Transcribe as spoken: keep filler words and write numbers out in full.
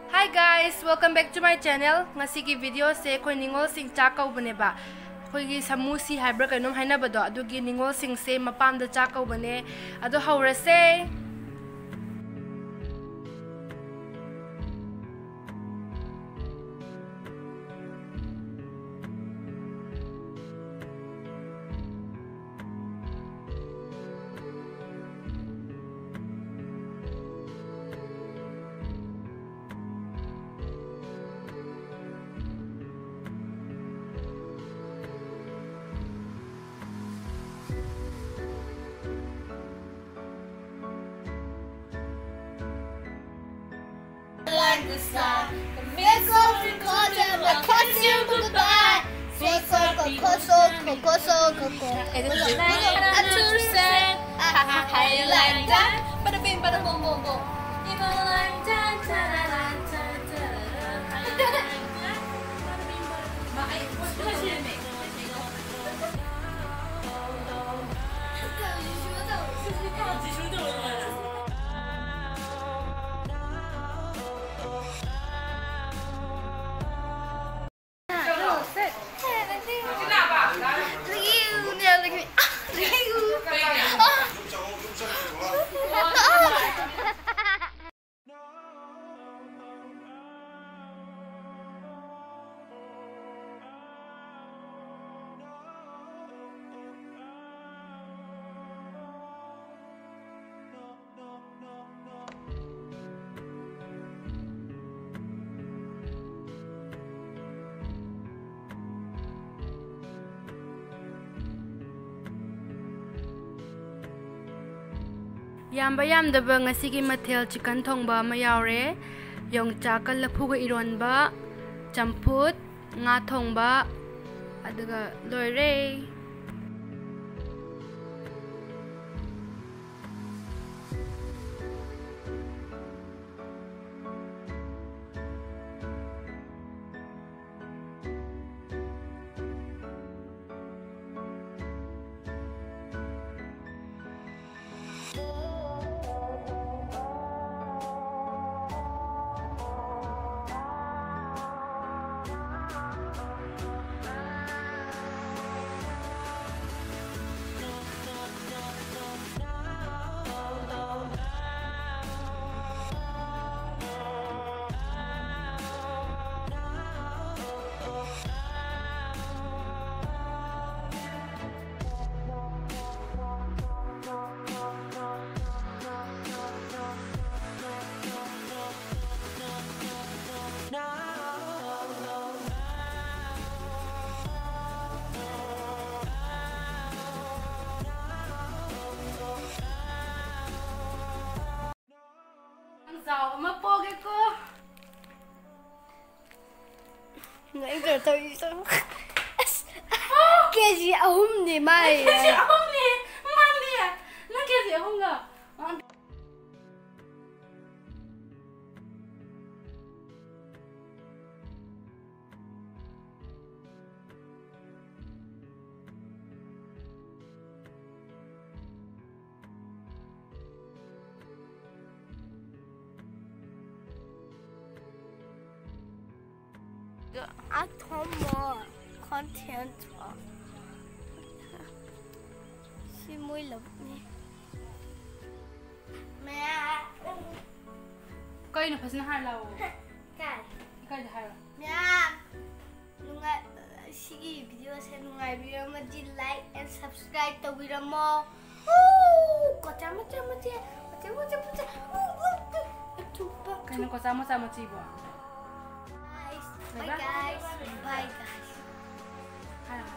Hi guys, welcome back to my channel. ꯉꯁꯤꯒꯤ videoꯁꯦ ꯑꯩꯈꯣꯏ ꯅꯤꯉꯣꯜꯁꯤꯡ ꯆꯥꯛ ꯀꯧꯕꯅꯦꯕ, ꯑꯩꯈꯣꯏꯒꯤ ꯁꯃꯨꯁꯤ ꯍꯥꯏꯕ꯭ꯔꯥ ꯀꯩꯅꯣꯝ ꯍꯥꯏꯅꯕꯗꯣ, ꯑꯗꯨꯒꯤ ꯅꯤꯉꯣꯜꯁꯤꯡꯁꯦ ꯃꯄꯥꯝꯗ ꯆꯥꯛ ꯀꯧꯕꯅꯦ꯫ ꯑꯗꯣ ꯍꯧꯔꯁꯦ꯫ Like the sky, the miracle recorded, the costume, goodbye. Coco, coco, coco, coco, coco. It is like a true set. Ha, ha, ha, like that. Bada bing, bada boom, boom, boom. Even like that, da, da, da, da, da, da, da. Bada bing, bada boom. ꯌꯥꯝꯕ ꯌꯥꯝꯗꯕ ꯉꯁꯤꯒꯤ ꯃꯊꯦꯜ chicken ꯊꯣꯡꯕ ꯑꯃ ꯌꯥꯎꯔꯦ, ꯌꯣꯡꯆꯥꯛꯀ ꯂꯐꯨꯒ ꯏꯔꯣꯟꯕ, ꯆꯝꯐꯨꯠ, ꯉꯥ ꯊꯣꯡꯕ, ꯑꯗꯨꯒ ꯂꯣꯏꯔꯦ꯫ ꯉꯥꯏꯈꯣ꯫ ꯅꯪ ꯀꯩꯅꯣ ꯇꯧꯔꯤꯁꯦ꯫ ꯑꯁ, ꯀꯦꯖꯤ ꯑꯍꯨꯝꯅꯦ ꯃꯥꯏ꯫ ꯀꯦꯖꯤ ꯑꯍꯨꯝꯅꯦ ꯃꯥꯅꯦ꯫ ꯅꯪ ꯀꯦꯖꯤ ꯑꯍꯨꯝꯂꯣ? ꯑꯥ, ꯊꯝꯃꯣ꯫ Content꯫ ꯁꯤ ꯃꯣꯏ ꯂꯧꯅꯤ꯫ ꯀꯩꯅꯣ, ꯐꯖꯅ ꯍꯥꯏꯔ ꯂꯥꯛꯑꯣ꯫ ꯀꯥꯏ? ꯀꯥꯏꯗ ꯍꯥꯏꯔꯣ? ꯃꯌꯥꯝ ꯅꯨꯡꯉꯥꯏ-, ꯁꯤꯒꯤ video say ꯅꯨꯡꯉꯥꯏꯕꯤꯔꯝꯃꯗꯤ like and subscribe ꯇꯧꯕꯤꯔꯝꯃꯣ꯫ ꯎ, ꯀꯣꯆꯥ ꯃꯆꯥ ꯃꯆꯥ, ꯃꯆꯥ ꯃꯆꯥ ꯃꯆꯥ꯫ ꯎ, ꯎ, ꯎ, ꯑꯆꯨꯝꯕ꯫ ꯀꯩꯅꯣ ꯀꯣꯆꯥ ꯃꯆꯥ ꯃꯆꯤꯕꯣ? Guys, bye ꯀꯩꯕ? Guys, bye guys꯫ ꯍꯥꯏꯔꯣ꯫